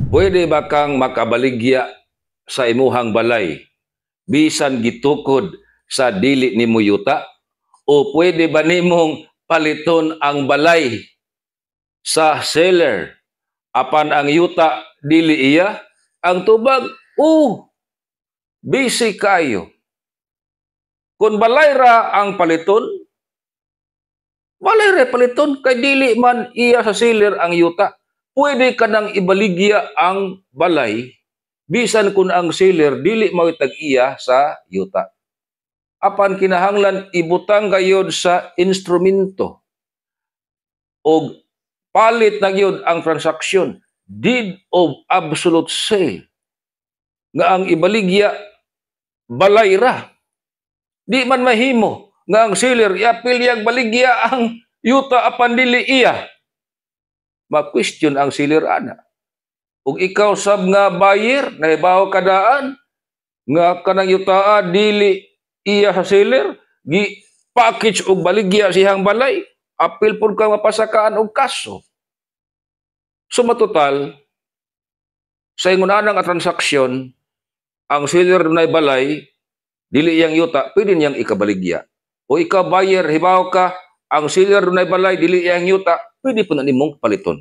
Pwede ba kang makabaligya sa imuhang balay bisan gitukod sa dili nimo yuta? O pwede ba nimong paliton ang balay sa seller apan ang yuta dili iya? Ang tubag, oh, busy kayo. Kung balay ra ang paliton, balay ra paliton kay dili man iya sa seller ang yuta. Pwede ka nang ibaligya ang balay bisan kung ang seller dili mao'y tag-iya sa yuta. Apan kinahanglan ibutang gayod sa instrumento og palit na gyud ang transaksyon, deed of absolute sale, nga ang ibaligya balay ra. Di man mahimo nga ang seller iapil yang baligya ang yuta apan dili iya. Ma-question ang seller ana. Ug ikaw sab nga buyer, nahibaw ka daan nga kanang yutaa dili iya sa seller, gi package og baligya siyang balay, apil pud ka mapasakaan og kaso. So matotal, sa ingon ana nga transaksyon, ang seller dunay balay, dili iyang yuta, pwede niyang ikabaligya. O ikaw buyer, hibaw ka, ang seller dunay balay, dili iyang yuta, pwede po na nimong paliton.